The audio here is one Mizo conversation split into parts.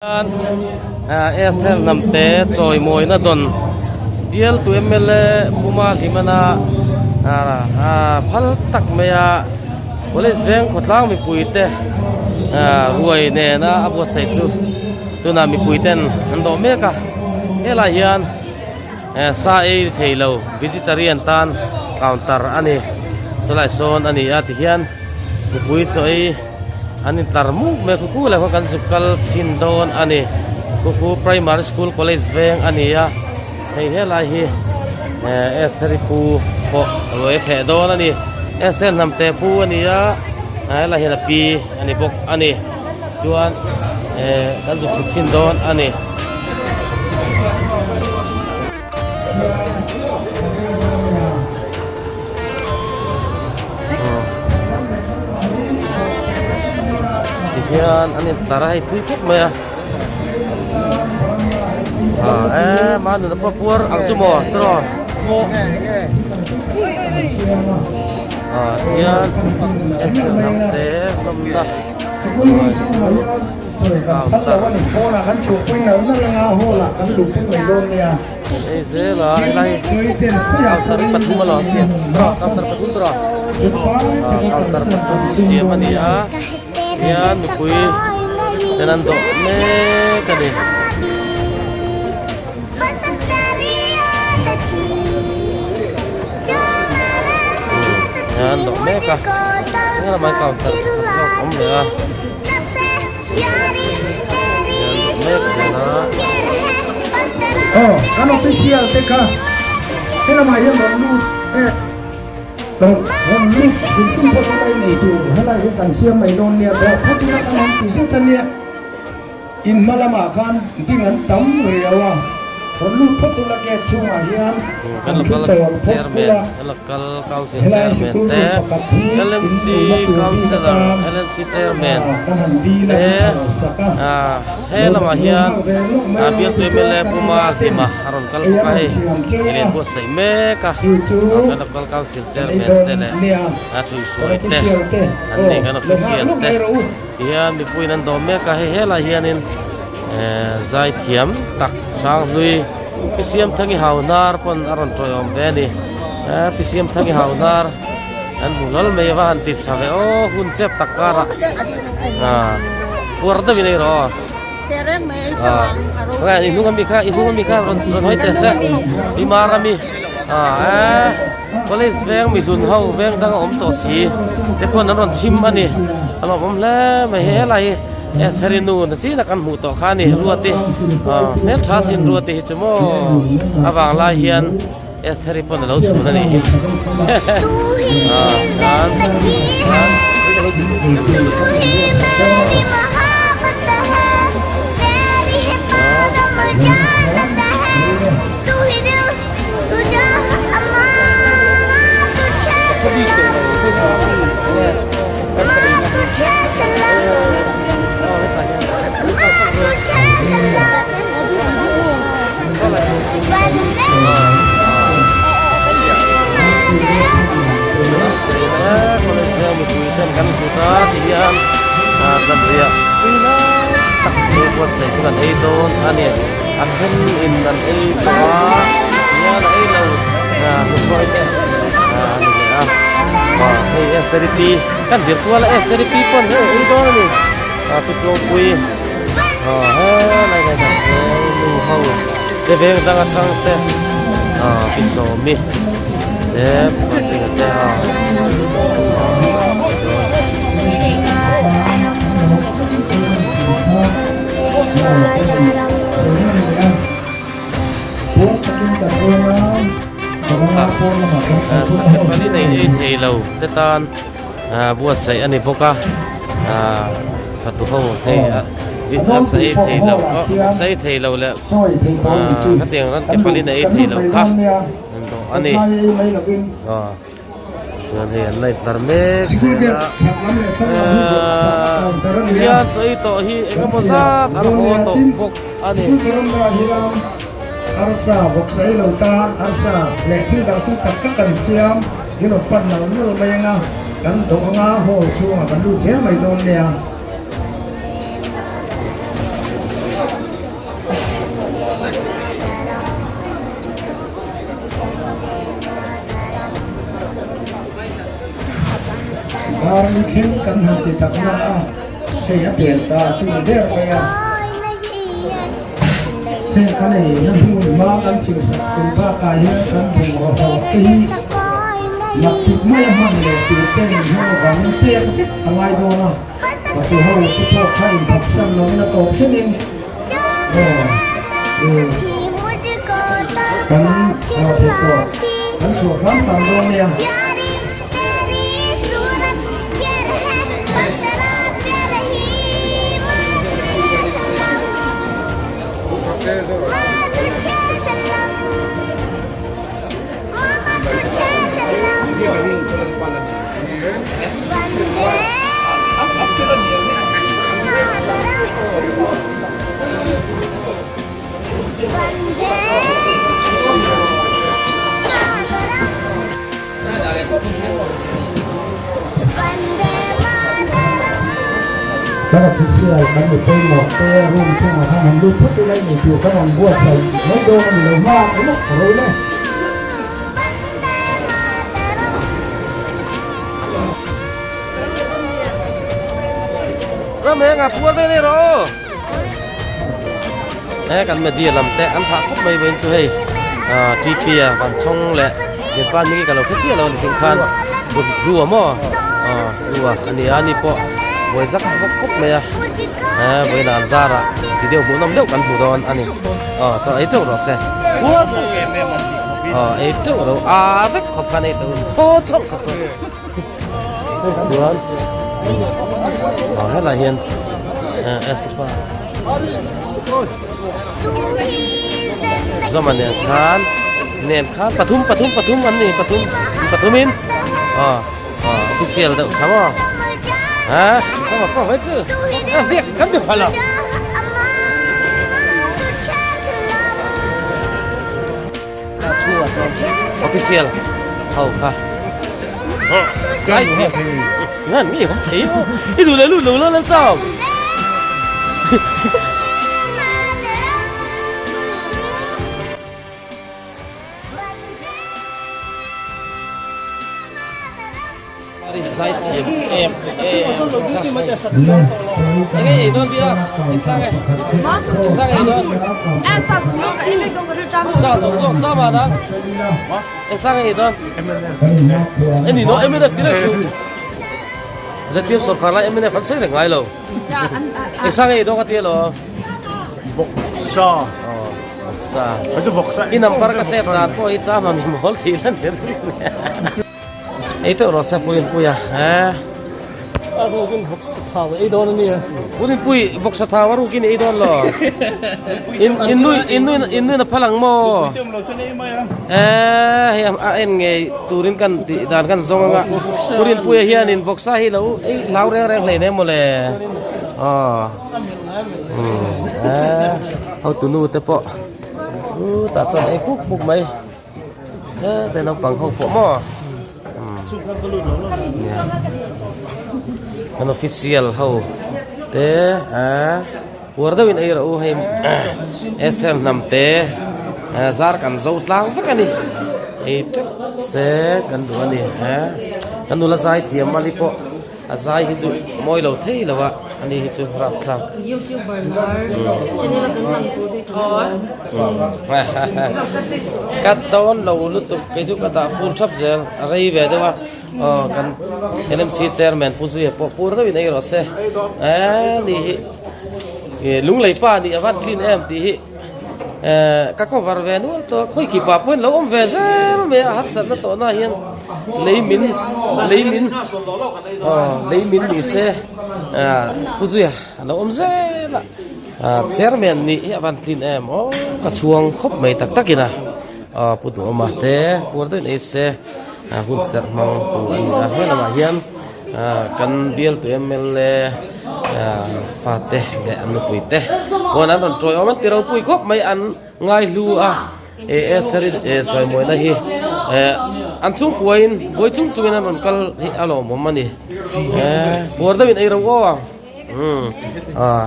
Esther Hnamte chawimawina dawn bialtu mla Puma Hlimana phal tak maia College veng khawtlang mipuite ruai nena a buatsaih chu tunah mipuiten an dawh mek a, helaiah hian sa ei thei lo vegetarian tan counter a ni chulaiah sawn a ni a tihian mipui chaw ei. An intlar muk mai a khu khu lah khaw kan zuk kal chhin dawn a ni khu khu primary school college veng a ni a hei helai hi eh Estheri pu pawh ruai a thleh dawn a ni Esther hnamte pu a ni a helai hian a pi a ni bawk a ni chuan eh kan zuk chhuk chhin dawn a ni. Tihian an intlar a hei thui khawp mai a ah e mahni pawh puar ang chu maw tiraw ah tihian hnam te hlawmna. Hei zela helai counter hi pathum a lo siam counter pathum tur a counter pathum siam a ni a hian mipui ten an dawh mek a ni. An dawh mek a helamah hian counter pakhat zawk a awm leh a. Aw kan official te kha helamah hian rawn lut eh rawn lut ding tum pawh chu lai nei tur helai hi kan siam mai dawn nia dawh phawt ila kan han ti zet ania. In hma lamah khan ding an tam riau a, rawn lut phawt ula gate chhungah hian Kan an thu local tawn phawt chairman, ula. kan local council Helai chairman sikul te, room pakhat hi in LMC luhna tur bik councillor, atan LMC chairman kan han dil a, te kan phal sak a. ah he Lo lamah lo hian nghak ve lawk mai ah a, bialtu tichuan mla kan Pu Ma nula ten Hlima a rawn kal ei bawk an a rawn hei siam cheu a. lian buatsaih mek a, Chu chu ah kan local council kan ei chairman dawn te leh nia. a thuihhruai Kan te official te an aw ni kan lo nghak official lawk te. mai rawh u. Tihian mipuiin an dawm mek a, hei helai hianin ehh zai thiam tak hranghlui Pi Siamthangi Hauhnar pawn a rawn tawiawm ve a ni. Ehh Pi Siamthangi Hauhnar an hmu hlawl mai a va han ti tha ve aw hun chep tak karah ah puar deuhin ei rawh aw. Ah khawnge i hnung ami kha i hnung ami kha rawn rawn hawi teh se i mar ami ah ehh college veng mihlun ho veng dang a awm tawh si te pawn an rawn chhim a ni a lawmawm hle mai he helai hi Estheri nu na chin a kan hmuh tawh kha a ni Ruati ah hmeltha sin Ruati hi chu maw a vang lai hian Estheri pawn a lo chhun a nih hi ah chuan chuan. Kan hmu ta ti hian zanriah tui lai tak chu buatsaih chu kan ei dawn a ni a then in an ei tawh a tihian a ei lo hmuhpawh te a ni leh a aw hei estherity kan zir kual a estherity pawn hei a ei dawn a ni a pi tlawngpui aw helai lai kan veng nu ho te veng dang atang te aw pi sawmi te patling te aw. Sakepali nei ei thei lo te tan buatsaih a ni bawk a fatu ho hei a sa ei thei lo sa ei thei lo leh khatiang ran kepali nei ei thei lo kha an dawh a ni. Chuan hei an la intlar mek zel a ehh hian chaw ei tawh hi eng emaw zat an haw tawh bawk a ni. Arsa vawksa ei lo tan arsa leh thil dang chu tak tak kan siam in rawn pan nal nal mai anga kan dawh anga hall chhungah kan lut zel mai dawn nia. Dar ni thleng kan han ti tak na a, hei a pel ta chu ni der mai a. Heng kan ei na hmun hma kan chilh sak tur bakah hian kan bungraw ho te hi naktuk mai a hman leh tur ten heng avangin pek vek a ngai dawn a, patu ho te pawh kha inphatsan lovin a tawp thlengin aw kan aw theih tawh kan chhuah hram hram dawn nia. Kan official kan mi pawimawh te room chungah khan han lut phawt ila i nei tur kan rawn buatsaih mai dawn a ni lo hma emaw ka rei le. Ram eng a puar daih daih rawh aw. He kan media lam te an phah khawp mai vawiin chu hei ah T_P a van chhawng leh Japan mi ka lo hre chiah lo a ni thing khan Hlua maw ah Hlua a ni a ni pawh buai zak zak khawp mai a he vawiin ah an zar ah video hmuhnawm deuh kan hmu dawn a ni aw chuan ei teuh rawh se aw ei teuh ro a vek khawp khan ei teuh chhaw chhawng khawp chuan aw helai hian Zoma nen khan nen khan pathum pathum pathum an ni pathum pathumin aw aw official deuh kha maw ha Zoma pawh vai chu a biak kan ti phal lo official ho kha sai ngan nge không thấy không i đủ lấy lụt lù lên sao Zai thiam em em Enge ei dawn bia eng sang e eng sang ei dawn sa zawng zawng cha ma da eng sang ei dawn eni no MNF ti reng su ZPM sorkar lai MNF an sawi reng ngai lo eng sang ei dawn ka ti alo Vawksa Vawksa Chu vawksa i number ka save dan pawh hi cha ma mi mawl thih lan ber. Ei teuh rawh se Purinpuia he. A rukin vawksa thau ei dawn a nia. Purinpui vawksa thau a rukin ei dawn lo. In in nui in nui in nui na phal ang maw? Eh hei a en ngei turin kan tih dan kan zawng anga Purinpuia hianin vawksa hi lo ei hlau reng reng hleinem mawle. Aw. Umm eh hotunu te pawh u tah chuan ei puk puk mai. Heta naupang ho pawh maw an official ho te ahh uar deuhin ei rawh u hei Esther hnam te zar kan zo tlang vek a ni ei teuh se kan duh a ni kan nula zai thiam mali pawh. A zai hi chu mawi lo thei lo a, ani hi chu rapthlak. Youtuber lar channel a kan lang tur hi kan Ka dawn lo lutuk kei chu ka dah full thap zel a rei ve deuh a aw kan LMC chairman Pu Zuia pawh pur deuhin ei rawh se eh ni hi lunglei pa nih a van clean em tih hi Eh ka cover ve nual tawh a khawi kipa pawhin lo awm ve zel mai a harsatna tawhna hian lei min lei min aw lei min ni se ah Puzuia a lo awm zel a ah chairman nih hi a van tlin em aw ka chhuang khawp mai tak takin a aw Pu Duhawma te puar deuhin ei se ah hun serh hmang tur a ni a helamah hian. Kan bialtu mla fate leh an nupui te pawn an rawn tawiawm an ti ropui khawp mai an ngaihlu a Esther i chawimawina hi an chhungkuain buai chung chungin an rawn kal hi a lawmawm a ni puar deuhin ei ro aw ang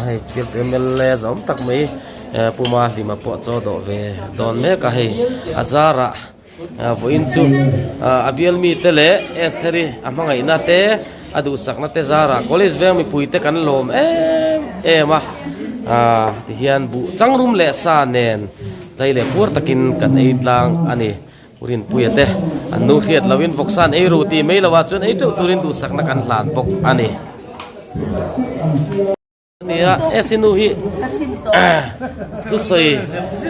hei bialtu mla zawm tak mai Puma Hlima pawh chaw dawh ve dawn mek a hei a zarah. Vawiin chu a bial mite leh Estheri a hmangaihna te A duhsakna te zarah college veng mipui te kan lawm em em a, aaa tihian buh changrum leh sa nen tlai leh puar takin kan ei tlang a ni. Rinpuia te an nu hriat loin vawksa an ei ru tih mai loah chuan ei teuh turin duhsakna kan hlan bawk a ni. Nia esi nu hi thusawi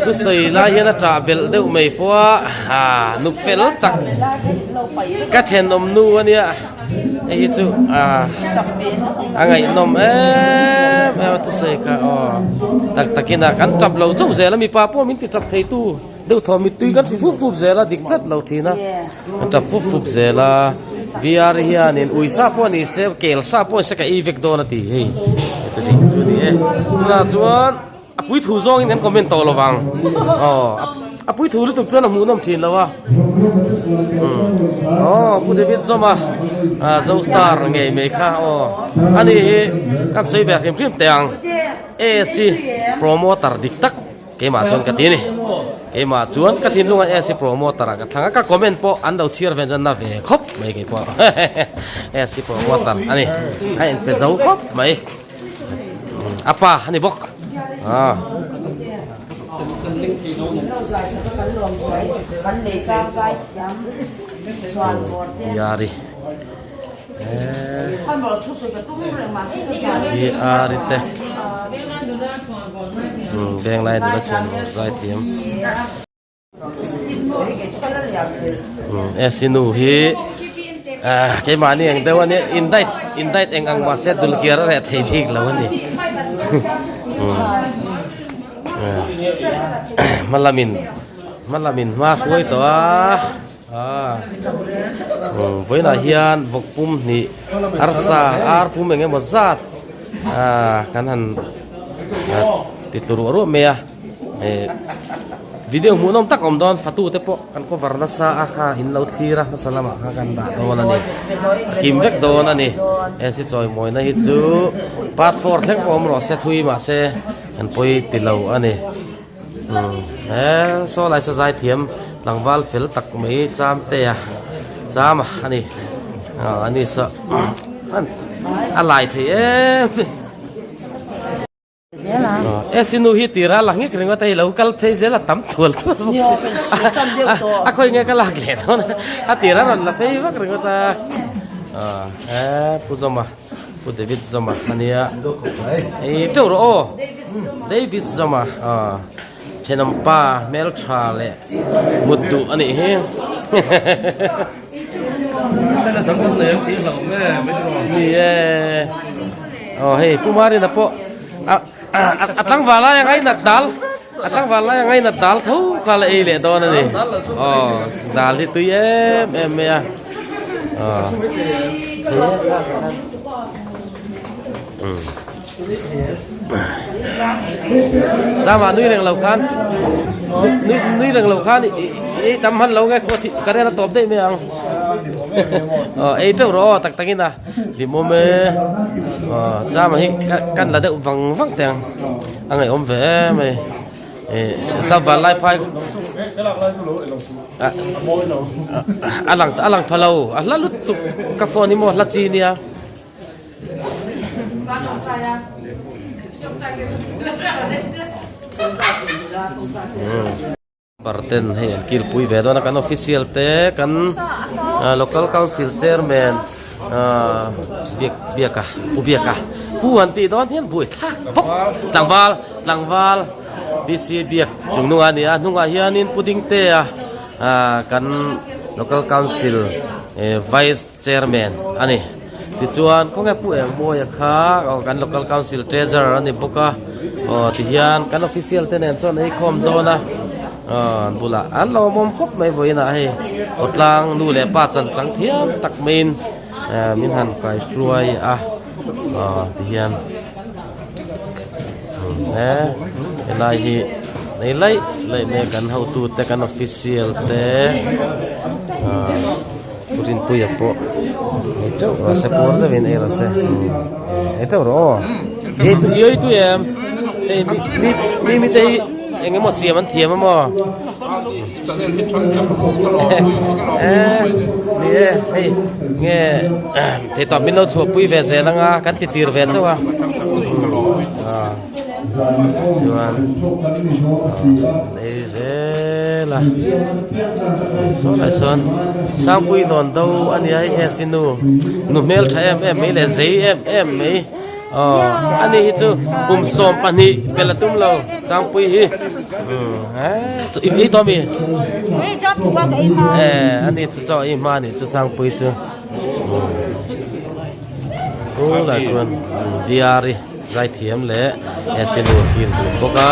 thusawi lai hian a ṭah belh deuh mai pawh a aa nu fel tak ka thenawm nu a nia hei hi chu aa a ngaihnawm em em a thusawi kha aw tak takin a kan ṭap lo chauh zel a mipa pawh min ti ṭap thei tu. Deuh thaw mittui kan hru fup fup zel a, dik tlat lo thin a, kan tap fup fup zel a, VR hianin ui sa pawh ni se kel sa pawh ni se ka ei vek dawn a ti hei heti ding chu a ni e, tunah chuan a pui thu zawngin kan comment tawh lo vang aw a pui thu lutuk chuan a hmuhnawm thin lo a aw Pu David Zawma Zo star ngei mai kha aw ani hi kan sawi ve hrim hrim teh ang AC promoter dik tak. Keimah chuan ka ti a ni. Keimah chuan ka thinlung a AC promoter ah ka thlang a, ka comment pawh an lo chhiar ven chuan na ve khawp mai kei pawh AC promoter a ni. A inpe zo khawp mai. A pa a ni bawk. Ah. Yari. VR te Venglai nula chuan zai thiam esi nu hi keimahni ang deuh a nia in diet in diet eng ang mahse dulkiar a reh thei bik lo a ni hmalamin hmalamin hma hruai tawh a. Vawiinah hian vawk pum hnih arsa ar pum eng emaw zat kan han ti tlu ruah ruah mai a ih video hmuhnawm tak a awm dawn fatu te pawh kan cover nasa a kha in lo thlir a hmasa lamah khan kan dah dawn a ni a kim vek dawn a ni heng si chawimawina hi chu part four thleng pawh awm rawh se thui mahse kan pawi ti lo a ni. He saw lai saw zai thiam tlangval fel tak mai cham te a cham a ni a ni saw a lai thei em e sinu hi tira la ngik ringawt a i lo kal phei zel a tam thual thual bawk si a khawi nge ka lak leh dawn a tira rawn la phei vak ringawt a he pu zawma. Pu David Zoma a nia ei teuh rawh aw David Zoma aw thenawm pa hmeltha leh mut duh a nih hi ni e aw hei Pu Marina pawh a tlangval lai a ngainat dal a tlangval lai a ngainat dal tho kha la ei leh dawn a ni aw dal hi tui em em mai a. Zama nui reng lo khan nui nui reng lo khan i tam han lo nge khaw ka rel a tawp daih mai ang aw ei teuh rawh aw tak takin a hlimawm e aw Zama hi kan la deuh vang vang teh ang a ngaihawm ve em mai. Savanlai phai a lang a lang pha lo a hla lutuk ka phone hi maw hla chi nia. Barten hei an kilpui ve dawn a kan official te kan local council chairman biak biaka pu biaka pu an tih dawn hian buai thlak bawk tlangval tlangval bc biak chung hnungah a ni a hnungah hianin pu dingtea ah kan local council vice chairman a ni tichuan khawnge pu engmawia kha aw kan local council treasurer a ni bawk a aw tihian kan official te nen chuan ei khawm dawn a. An bulah an lo awm khawp mai vawiinah hei khawtlang nu leh pa chan chang thiam tak maiin min han kai hruai a tihian he helai hi nei laih laih mai kan hotu te kan official te Pu Rinpuia pawh ei teuh rawh se puar deuhin ei rawh se ei teuh rawh aw i ei tui em hei mi mi te hi. Eng emaw siam an thiam a maw? Ni e hei nge thei tawp min lo chhuahpui ve zel anga kan ti tir ve chauh a chuan ei zel a saw lai sawn sangpui lawn do a nia hei esi nu nu hmeltha em em mai leh zei em em mai. Aw ani hi chu kum 12 bel a tum lo Sangpui hi chu i ei tawh mi eh ani chu chaw ei hma ni chu Sangpui chu u lai chuan diary zaithiam leh esinu thil dun bawk a.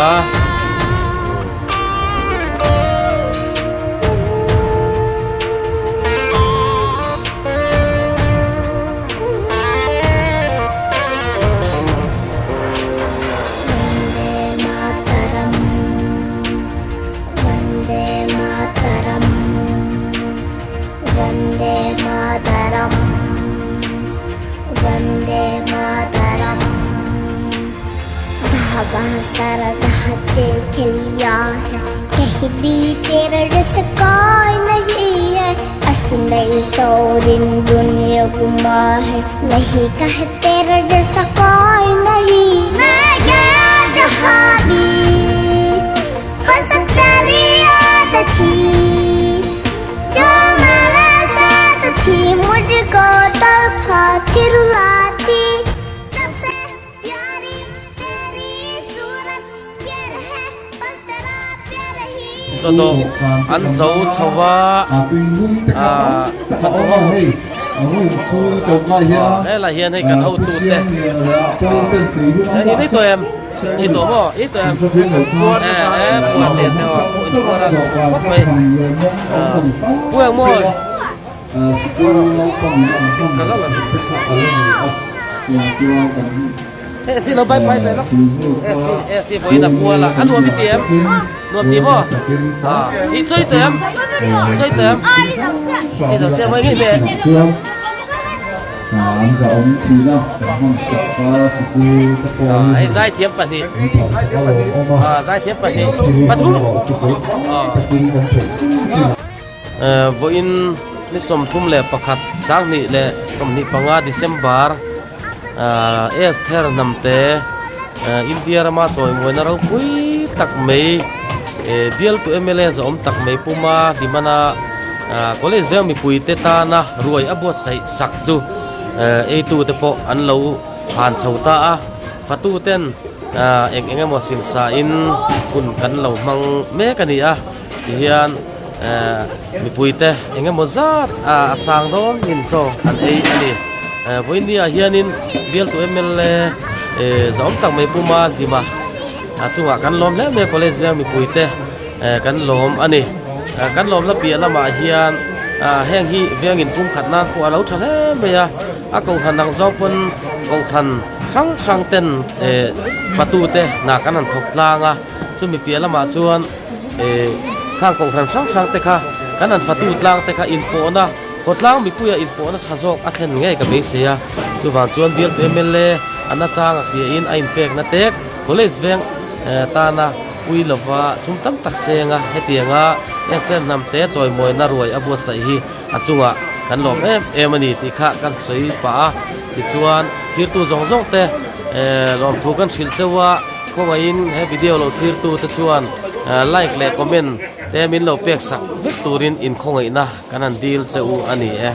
Chawdawh an zo chho va ah helai hian hei kan hotu te eh in ei tawh em ei tawh maw ei tawh em eh eh puan te te aw inpuar a khawp mai ah pu eng maw ka la la Hei si lo bai pai teh lawk AC AC vawiin a kual a a nuam i ti em nuam ti maw ah i chawi teh em i chawi teh em i zo chiah mai nge hmeh ah hei zaithiam pahnih ah zaithiam pahnih pathum ah. Vawiin ni 31 2025 December Esther hnamte India rama chawimuaina ropui tak mai bialtu mla zawm tak mai puma Hlimana college veng mipuite tana ruai a buatsaih sak chu eitute pawh an lo han chho ta a fatuten eng eng emaw simsain hun kan lo hmang mek a ni a. Tihian eh mipuite eng emaw zat a sang dawn in chaw an ei a ni. Eh vawinia hianin bialtu mla eh zawm tak mai puma hlima a chungah kan lawm hle mai a college veng mipuite eh kan lawm a ni. Kan lawmna piah lamah hian ah heng hi veng inpumkhat nan pawh a lo tha hle mai a, a kohhran ang zawng pawn kohhran hrang hrang ten eh fatute hna kan han thawk tlang a, chumi piah lamah chuan. Eh khang kohhran hrang hrang te kha kan han fatu tlang te kha inpawhna khawtlang mipuia inpawhna tha zawk a thlen ngei ka beisei a chuvang chuan bialtu mla a nachang a hriain a inpekna tek college veng eh tana ui lova sum tam tak senga hetianga Esther hnamte chawimawina ruai a buatsaih hi a chungah kan lawm em em a ni tih kha kan sawi pah a tichuan thirtu zawng zawng te eh lawmthu kan hrilh cheu a. Khawngaihin he video lo thlirtu te chuan like leh comment te min lo pek sak vek turin inkhawngaihna kan han dil che u a ni e.